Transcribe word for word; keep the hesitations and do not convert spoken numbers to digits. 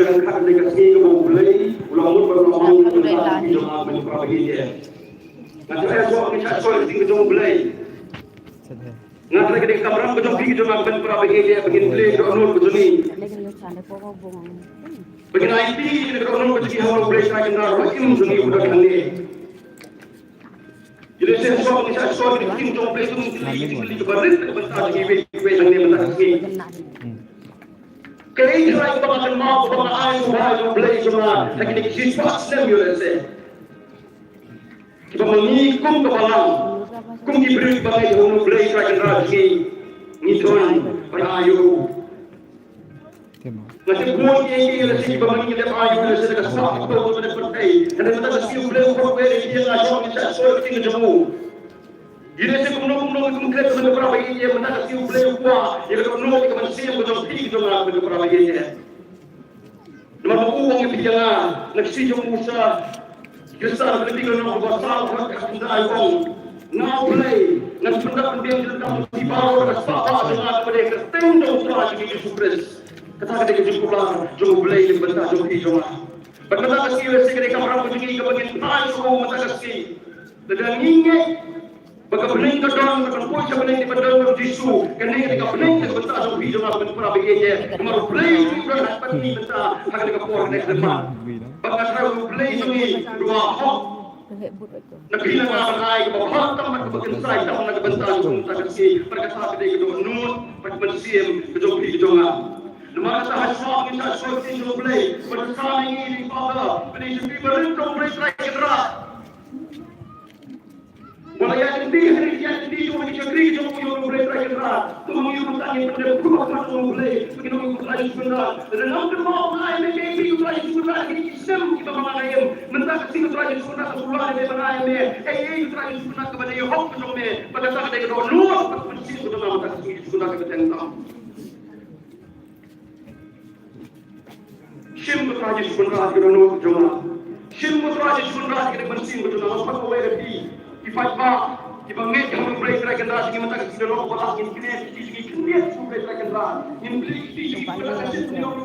Ïa ka dei ka sngi kaba U Blei u la mut ban long ha ka jingim jong nga, ban para bangeit. Nga tharai shuwa ngin shah shuwa ïa ka jong U Blei. Nga tharai ka dei ka kamram ka jong phi ka jong nga, ban para bangeit, ba ngin plie ka dohnud ka jong ngi. Ba ngin aiti ïa ka dohnud ka jong ngi ha U Blei Trai Kynrad, ba im jong ngi u don hangne. Ïa lehse shuwa ngin shah shuwa ïa ka ktien jong U Blei, to ngin kylli ïa ka jingkylli kaba rit na ka bynta jong ngi iwei pa iwei hangne mynta ka sngi. Kaei ka rai kaba nga kynmaw kaba nga ai shuwa ïa U Blei jong nga ha kine ki shispah snem ïa lehse, kiba ma ngi kum ka balang, kum ki briew kiba ngeit ha U Blei Trai Kynrad jong ngi, ngi don ban ai ïa u. Nga tip bun ïa kiei kiei lehse kiba ma ngi leh ai ïa u lehse da ka sap, da ka pyrthei. Hynrei mynta ka sngi U Blei u pynwei ïa nga shuwa ngin shah shuwa ïa ka ktien jong u. Ïa lehse kumno kumno ngi kum klet, ban para bangeit, mynta ka sngi U Blei u kwah ïa ka dohnud, ïa ka mynsiem ka jong phi ka jong nga, ban para bangeit. Namar ba u ong ïa phi ïa nga na ka shithi jong u sha ki Khristan ha Philippi ka lynnong kaba saw, ka khatduwai, u ong, nga U Blei ngan pyndap pynbiang jingkyntang jong phi baroh da ka spah bah jong nga kaba dei ka kyrteng jong U Trai jong ngi Jisu Khrist. Kata ka dei ka jingkular jong U Blei na ka bynta jong phi jong nga. Bad mynta ka sngi lehse ka dei ka kamram ka jong ngi kaba ngin phai sha u mynta ka sngi. Lada ngi ngeit ba ka bneng ka don, ba kan poi sha bneng, ba don U Jisu, kane ka dei ka bneng na ka bynta jong phi jong nga, ban para bangeit. Namar U Blei u don ha khmat ngi mynta ha kane ka por, ha kane ka khmat. Bad nga tharai U Blei jong ngi u la hok na phi na nga ban ai kaba bha tam bad kaba kynsai tam na ka bynta jong u mynta ka sngi. Bad kata ka dei ka dohnud bad ka mynsiem ka jong phi ka jong nga. Namar kata ha shuwa ngin shah shuwa ïa ka ktien jong U Blei. Bad sa ngi ïa ka Father, ba dei ka shakri barit jong U Blei Trai Kynrad. Wat la ïaid lynti ha ri, ïaid lynti jong ki shakri jong U Blei Trai Kynrad. To ma ngi ruh mynta ngin pyndep khmat jong U Blei. Ba ngin ong ïa U Trai Jisu Kynrad, lada ngam kynmaw ban ai ïa me kaei kaei, U Trai Jisu Kynrad, ha kine ki snem kiba ma nga im, mynta ka sngi U Trai Jisu Kynrad, nga kular ïa me ban ai ïa me kaei kaei, U Trai Jisu Kynrad, kaba dei ka hok ka jong me. Bad kata ka dei ka dohnud bad ka mynsiem ka jong nga mynta ka sngi, Jisu Kynrad, kaba teng tam. Shim ko Trai Jisu Kynrad ïa ka dohnud jong nga. Shim ko Trai Jisu Kynrad ïa ka mynsiem jong nga. Nga pat kawei na phi ki paidbah kiba ngeit ha U Blei Trai Kynrad, ngi mynta ka sngi da lok ba lah ngin kynnoh ïa ki jong ngi, kynnoh ïa U Blei Trai Kynrad. Ngin plie ïa ki jong ngi,